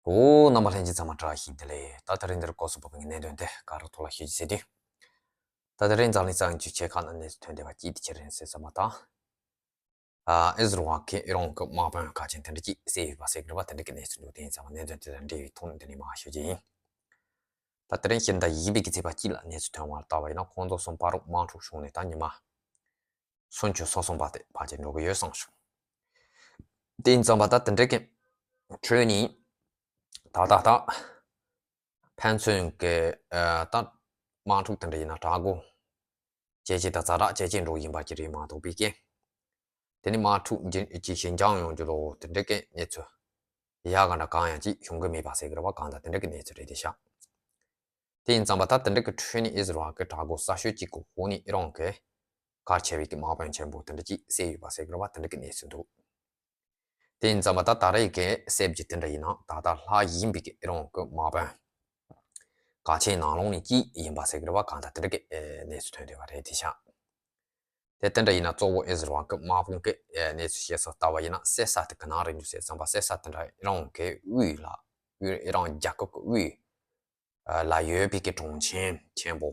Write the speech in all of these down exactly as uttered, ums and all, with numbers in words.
ཨོ། རྣམ་པ་ལྷན་རྒྱས་ཚང་མ་བཀྲ་ཤིས་བདེ་ལེགས། ད་དེ་རིང་འདིར་སྐོར་གསུམ་པ་གི་གནད་དོན་དེ་ག་རུ་ཐོག་ལ་ཤོད་ཀྱི་ཟེར་དུས། ད་དེ་རིང་འཛམ་གླིང་གསར་འགྱུར་ཆེ་ཁག་ནང་གནས་ཚུལ་ཐོན་བསྡད་པ་གཅིག་དེ་ཅི་རེད་ཟེར་ཙམ་པ་དང་། ཨ་ཨི་ཟི་རལ་གྱིས་ཨི་རན་གྱི་དམག་དཔོན་གལ་ཆེན་དེ་འདྲ་གཅིག་བསད་ཡོད་པ་ཟེར་གྱི་རེད་པ། དེ་འདྲ་གི་གནས་ཚུལ་འདུག་དེ་ཡིན་ཙང་གནད་དོན་དེ་དང་འབྲེལ་བའི་ཐོག་ནས་འདི་ནས་མར་ཤོད་ཀྱི་ཡིན། ད་དེ་རིང་ཕྱི་ཟླ་བཞི་པའི་གི་ཚེས་པ་གཅིག་ལ་གནས་ཚུལ་ཐོན་པ་ལ་བལྟས་པ་ཡིན་ན། ཁོང་ཚོ་གསུམ་ཕར་རུ་དམག་འཁྲུག་བྱུང་ནས་ད་ཉི་མ་སུམ་ཅུ་སོ་གསུམ་པ་དེ་ཕལ་ཆེར་འགྲོ་གི་ཡོད་བསམ་བྱུང་། དེ་ཡིན་ཙང་པ་ད་དེ་འདྲ་གི་ཁྲོད་ནས་ད་ལྟ་ད་ཕན་ཚུན་གྱི་ཨ་ད་དམག་འཁྲུག་དེ་འདྲ་ཡིན་ན་དྲག་རྒོལ་བྱེད་ཀྱི་ད་ཛ་དྲག་བྱེད་ཀྱི་འགྲོ་ཡིན་པ་ཅིག་རེད་མ་གཏོགས་པའི་གི། དེ་ནི་དམག་འཁྲུག་ཅིག་ཞི་འཇམ་ཡོང་རྒྱུ་ལོ་དེ་འདྲ་གི་གནས་ཚུལ་ཡག་ག་འདྲ་གང་ཡང་ཅིག་བྱུང་གི་མེད་པ་ཟེར་གི་རེད་པ། གང་ལྟར་དེ་འདྲ་གི་གནས་ཚུལ་རེད་དེ་ཤག་དེ་ཡིན་ཙང་པ་ད་དེ་འདྲ་གི་ཁྲོད་ནས་ཨི་ཟི་རལ་གྱི་དྲག་རྒོལ་གསར་ཤོས་གཅིག་གི་འོག་ནས་ཨི་རན་གྱི་གལ་ཆེ་བའི་གི་དམག་དཔོན་ཆེན་པོ་དེ་འདྲ་གཅིག་བསད་ཡོད་པ་ཟེར་གི་རེད་པ། དེ་འདྲ་གི་གནས་ཚུལ་འདུག་དེ་ཡིན་ཙང་པ་ད་ད་རེས་ཀྱི་གསར་འགྱུར་དེ་འདྲ་ཡིན་ན་ད་ལྟ་ལྷག་ཡིན་པའི་གི་ཨི་རན་གྱི་དམག་དཔོན་གལ་ཆེན་ནང་ལོགས་ནས་གཅིག་ཡིན་པ་ཟེར་གི་རེད་པ། གང་ལྟར་དེ་འདྲ་གི་གནས་ཚུལ་ཐོན་བསྡད་པ་རེད་དེ་ཤག་དེ་དེ་འདྲ་ཡིན་ན་གཙོ་བོ་ཨི་ཟི་རལ་གྱི་དམག་དཔུང་གི་གནས་ཚུལ་བཤད་ས་ལྟ་བ་ཡིན་ན། གསེར་ས་དེ་ག་ན་རེད་འདུག་ཟེར་ཙམ་པ། གསེར་ས་དེ་འདྲ་ཨི་རན་གྱི་དབུས་ལ་དབུས་ཨི་རན་རྒྱལ་ཁབ་ཀྱི་དབུས་ལ་ཡོད་པའི་གི་གྲོང་ཁྱེར་ཆེན་པོ་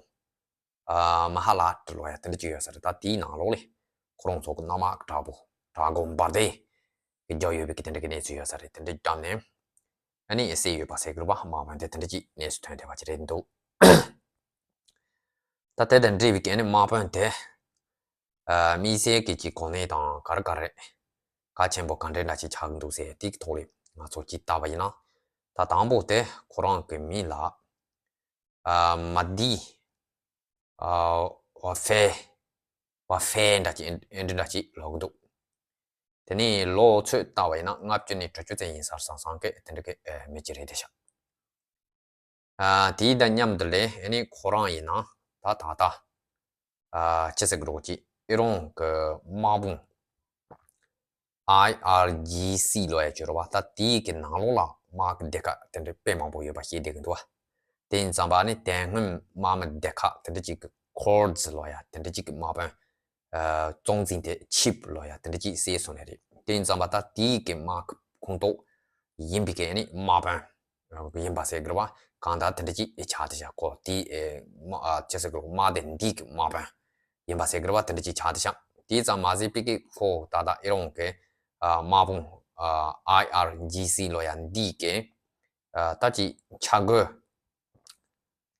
མ་ཧ་ལ་ཏི་ལོ་ཡ་དེ་འདྲ་ཅིག་ཡོད་ས་རེད། ད་དེའི་ནང་ལོགས་ལ་ཁོ་རང་ཚོ་གི་གནམ་དམག་དྲག་པོ་དྲག་རྒོལ་འབར་མདེལ་གྱི་རྒྱག་ཡོད་པའི་གི་དེ་འདྲ་གི་གནས་ཚུལ་ཡོད་ས་རེད། དེ་འདྲ་བརྒྱབ་ནས་ཨ་ནི་བསད་ཡོད་པ་ཟེར་གི་རེད་པ། དམག་དཔོན་དེ་དེ་འདྲ་ཅིག་གནས་ཚུལ་ཐོན་བསྡད་པ་ཅིག་རེད་འདུག་ད་དེ་དང་འབྲེལ་བའི་གི་ཨ་ནི་དམག་དཔོན་དེ་ཨ་དམིགས་བསལ་གྱི་ཅིག་གོ་གནས་དང་ག་རེ་ག་རེ་གལ་ཆེན་པོ་ག་འདྲ་འདྲ་ཅིག་ཆགས་ཀྱི་འདུག་ཟེར་དེའི་ཐོག་ལ་ང་ཚོ་ཅིག་བལྟས་པ་ཡིན་ན། ད་དང་པོ་དེ་ཁོ་རང་གི་མིང་ལ་ཨ་མ་དི་ཨ་ཝ་ཧྥེ་ཝ་ཧྥེ་འདྲ་ཅིག་ཨེ་འདྲ་འདྲ་ཅིག་ལབ་ཀྱི་འདུག་དེ་ནས་ལོ་ཚོད་བལྟས་པ་ཡིན་ན་ལྔ་བཅུ་ནས་དྲུག་ཅུ་ཙམ་ཡིན་ས་རེད། སང་སང་གི་དེ་འདྲ་གི་ཨ་མི་ཅིག་རེད་དེ་ཤག་ཨ་དེའི་དང་མཉམ་དུ་ལས་ཨ་ནི་ཁོ་རང་ཡིན་ན་ད་ད་ལྟ་ཨ་ཅི་ཟེར་གི་རེད་ཅིག་ཨི་རན་གྱི་དམག་དཔུང་ཨའི་ཨར་ཇི་སི་ལབ་ཡ་ཅིག་ཡོད་རེད་པ། ད་དེའི་གི་ནང་ལོགས་ལ་དམག་གི་སྡེ་ཁག་དེ་འདྲ་དཔེ་མང་པོ་ཡོད་པ་ཤེས་བསྡད་ཀྱི་འདུག་པ། དེ་ཡིན་ཙང་པ་ནི་དེ་སྔོན་དམག་མི་སྡེ་ཁག་དེ་འདྲ་ཅིག་གི་ཁོར་ཛི་ལབ་ཡ་དེ་འདྲ་ཅིག་གི་དམག་དཔོན་ཨ་གཙོ་འཛིན་དེ་ཆིབ་ལབ་ཡ་དེ་འདྲ་ཅིག་བསད་སོང་ནི་རེད། དེ་ཡིན་ཙང་པ་ད་དེའི་གི་དམག་ཁོངས་གཏོགས་ཡིན་པའི་གི་ནི་དམག་དཔོན་ཡིན་པ་ཟེར་གི་རེད་པ། གང་ལྟར་དེ་འདྲ་ཅིག་ཆགས་བསྡད་ཤག་ཁོ་དེའི་ཨེ་དམག་ཨ་ཅི་ཟེར་གི་རེད། དམག་སྡེ་འདི་གི་དམག་དཔོན་ཡིན་པ་ཟེར་གི་རེད་པ། དེ་འདྲ་ཅིག་ཆགས་བསྡད་ཤག་དེ་ཙམ་མ་ཟད་པའི་གི་ཁོ་ད་ལྟ་ཨི་རན་གི་ཨ་དམག་དཔུང་ཨ་ཨའི་ཨར་ཇི་སི་ལབ་ཡ་འདི་གི་ཨ་ད་ཅིག་འཆར་འགོད་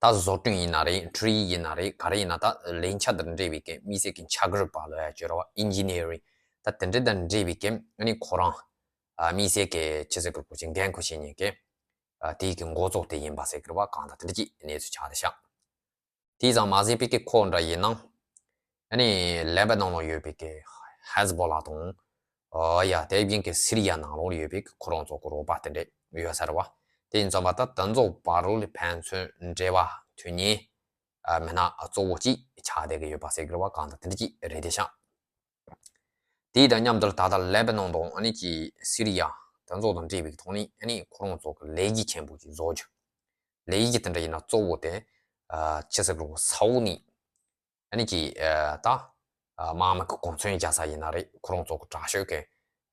ད་བཟོ་སྐྲུན་ཡིན་ན་རེད། འཕྲུལ་ཡིག་ཡིན་ན་རེད། ག་རེ་ཡིན་ན་ད་ལས་འཆར་དང་འབྲེལ་བའི་གི་དམིགས་བསལ་གྱི་འཆར་འགོད་པ་ལབ་ཡ་ཅིག་ཡོད་རེད་པ། ཨིན་ཇི་ནི་ཡ་རིང་ད་དེ་འདྲ་དང་འབྲེལ་བའི་གི་ཨ་ནི་ཁོ་རང་ཨ་དམིགས་བསལ་གྱི་ཅི་ཟེར་གི་རེད། ཁོ་ཅིག་འགན་ཁུར་བྱེད་མཁན་གྱི་ཨ་དེའི་གི་འགོ་གཙོ་དེ་ཡིན་པ་ཟེར་གི་རེད་པ། གང་ལྟར་དེ་འདྲ་ཅིག་གནས་ཚུལ་ཆགས་བསྡད་ཤག་དེ་ཙམ་མ་ཟད་པའི་གི་ཁོ་འདྲ་ཡིན་ན་ཨ་ནི་ལེ་བྷ་ནོན་ལ་ཡོད་པའི་གི་ཧེ་ཛི་བྷོ་ལ་དང་ཨ་ཡ་དེ་བཞིན་གི་སི་རི་ཡ་ནང་ལོགས་ལ་ཡོད་པའི་གི་ཁོ་རང་ཚོ་གི་རོགས་པ་དེ་འདྲ་ཡོད་ས་རེད་པ། དེ་ཡིན་ཙང་པ་ད་དེ་ཚོ་བར་ལ་ཕན་ཚུན་འབྲེལ་བ་མཐུད་མཁན་ཨ་མི་སྣ་གཙོ་བོ་གཅིག་ཆགས་བསྡད་གི་ཡོད་པ་ཟེར་གི་རེད་པ། གང་ལྟར་དེ་འདྲ་ཅིག་རེད་དེ་ཤག་དེ་དང་མཉམ་དུ་ད་ལྟ་ལེ་བྷ་ནོན་དང་ཨ་ནི་ཅིག་སི་རི་ཡ་དེ་ཚོ་དང་འབྲེལ་བའི་ཐོག་ནས་ཨ་ནི་ཁོ་རང་ཚོ་གི་ལས་གཞི་ཆེན་པོ་ཅིག་བཟོ་རྒྱུ། ལས་གཞི་དེ་འདྲ་ཡིན་ན་གཙོ་བོ་དེ་ཨ་ཅི་ཟེར་གི་རེད། ས་འོག་ནས་ཨ་ནི་ཅིག་ཨ་ད་ཨ་དམག་མི་གི་གོ་མཚོན་རྒྱག་ས་ཡིན་ན་རེད། ཁོ་རང་ཚོ་གི་དྲག་ཤོས་གི་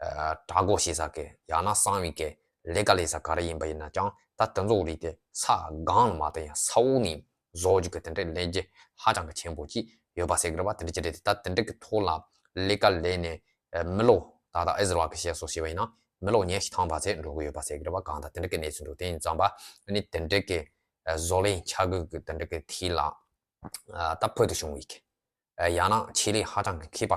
ཨ་དྲག་རྒོལ་བྱེད་ས་གི་ཡང་ན་གསང་བའི་གི་ལས་ཀ་ལས་ས་ག་རེ་ཡིན་པ་ཡིན་ན་ཀྱང་ད་དེ་ཚོ་རིགས་དེ་ས་སྒང་ལ་མ་གཏོགས་ཡང་ས་འོག་ནས་བཟོ་རྒྱུ་གི་དེ་འདྲའི་ལས་རྒྱུ་ཧ་ཅང་གི་ཆེན་པོ་ཅིག་ཡོད་པ་ཟེར་གི་རེད་པ། དེ་འདྲ་ཅིག་རེད་དེ། ད་དེ་འདྲ་གི་ཐོག་ལ་ལས་ཀ་ལས་ནས་ཨ་མི་ལོ་ད་ལྟ་ཨི་ཟི་རལ་གི་བཤད་སྲོལ་བྱས་པ་ཡིན་ན་མི་ལོ་ཉི་ཤུ་ཐམ་པ་ཙམ་འགྲོ་གི་ཡོད་པ་ཟེར་གི་རེད་པ། གང་ལྟར་དེ་འདྲ་གི་གནས་ཚུལ་འདུག་དེ་ཡིན་ཙང་པ་ཨ་ནི་དེ་འདྲ་གི་ཨ་བཟོ་ལས་འཆར་འགོད་ཀྱི་དེ་འདྲ་གི་ཐད་ལ་ཨ་ད་ཕུལ་དུ་བྱུང་བའི་གི་ཨ་ཡང་ན་ཆེད་ལས་ཧ་ཅང་གི་མཁས་པ་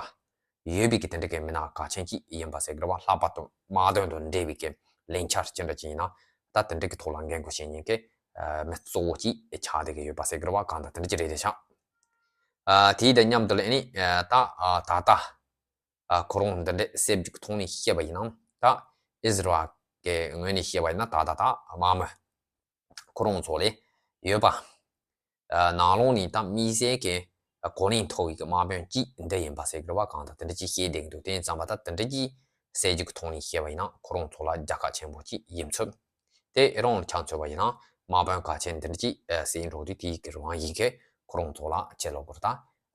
ཡོད་པའི་གི་དེ་འདྲ་གི་མི་སྣ་གལ་ཆེན་ཅིག་ཡིན་པ་ཟེར་གི་རེད་པ། ལྷག་པར་དུ་དམག་དོན་དང་འབྲེལ་བའི་གི་ལས་འཆར་ཅི་འདྲ་ཅིག་ཡིན་ན་ད་དེ་འདྲ་གི་ཐོག་ལ་འགན་ཁུར་བྱེད་མཁན་གྱི་ཨ་མི་གཙོ་བོ་ཅིག་ཆགས་བསྡད་གི་ཡོད་པ་ཟེར་གི་རེད་པ། གང་ལྟར་དེ་འདྲ་ཅིག་རེད་དེ་ཤག་ཨ་དེའི་དང་མཉམ་དུ་ལ་ཨ་ནི་ཨ་ད་ཨ་ད་ལྟ་ཨ་ཁོ་རང་འདི་འདྲའི་གསར་འགྱུར་གྱི་ཐོག་ནས་བཤད་པ་ཡིན་ན། ད་ཨི་ཟི་རལ་གྱི་ངོས་ནས་བཤད་པ་ཡིན་ན་ད་ད་ད་དམག་མི་ཁོ་རང་ཚོ་ལ་ཡོད་པ། ཨ་ནང་ལོགས་ནས་ད་དམིགས་བསལ་གྱི་གོ་གནས་མཐོ་བའི་གི་དམག་དཔོན་གཅིག་འདི་ཡིན་པ་ཟེར་གི་རེད་པ། གང་ལྟར་དེ་འདྲ་ཅིག་བཤད་བསྡད་ཀྱི་འདུག་དེ་ཡིན་ཙང་པ་ད་དེ་འདྲ་ཅིག་གསར་འགྱུར་གྱི་ཐོག་ནས་བཤད་པ་ཡིན་ན་ཁོ་རང་ཚོ་ལ་རྒྱལ་ཁ་ཆེན་པོ་ཅིག་ཡིན་ཚུལ། དེ་ཨི་རན་ལ་ཆ་མཚོན་པ་ཡིན་ན་དམག་དཔོན་གལ་ཆེན་འདི་འདྲ་ཅིག་ཨ་བསད་འགྲོ་དུས་དེའི་གི་རང་བཞིན་གྱིས་ཁོ་རང་ཚོ་ལ་ཕྱི་ལོགས་པར་ད་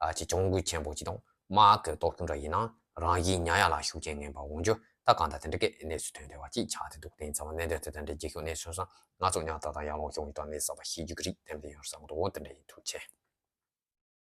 ཨ་ཅིག་གྱོང་གུད་ཆེན་པོ་ཅིག་དང་དམག་གི་གཏོར་སྐྱོན་འདྲ་ཡིན་ན་རང་བཞིན་ཉམས་ཡག་ལ་ཤུགས་རྐྱེན་ངན་པ་འོང་རྒྱུ་ ད་གང་ལྟར་དེ་འདྲ་གི་གནས་ཚུལ་ཐོན་བསྡད་པ་ཅིག་ཆགས་བསྡད་འདུག་དེ་ཡིན་ཙང་གནད་དོན་དེ་དང་འབྲེལ་རྒྱལ་ཁབ་གནས་ཚུལ་སོགས་ང་ཚོ་ཉག་ཏག་ཏག་ཡར་ལངས་ཡོང་ཡོད་དང་གནས་ཚུལ་གསར་པ་ཤེས་རྒྱུ་གི་རིགས་དེ་འདྲ་ཡོང་བསམ་གི་འདུག་འོ་དེ་འདྲ་ཡིན། ཐུགས་རྗེ་ཆེ།